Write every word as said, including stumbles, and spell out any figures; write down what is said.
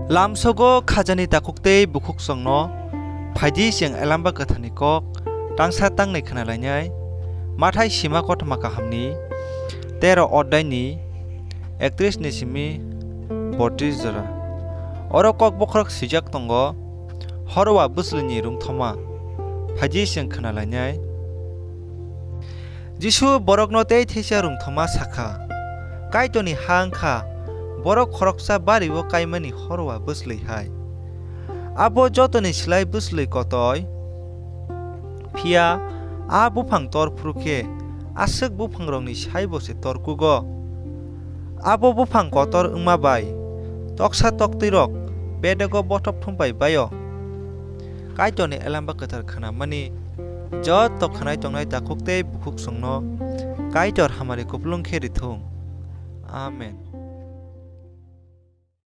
Lamsogo khajani takhuk tei bukhuk chwngno phaidi chwng Elamba Kwtharni kok tangsa tangnai khna lainai. Mathai sima kothoma kahamni tero oddaini ektris ni simi botris jora. Oro kok bokhorok swijak tongo, Horowa bwswlwini rwngthoma. Phaidi chwng khna lainai. Jisu borokno tei theisa rwngthoma sakha, Kaitorni ha wngkha borok khoroksa bario kaimani horowa bwslwi hai. Abo jotoni slai bwslwi kotoi, phiya a buphang tor phuru khe aswk buphangrokni saibo se tor kugo. Abo buphang kotor wngma bai toksa toktwirok bedego bothop thumpai bai-o. Kaitorni Elamba Kwthar khnamani joto khwnai tongnai takhuk tei bukhuk chwngno Kaitor hamari kupulung khe rithung. Amen.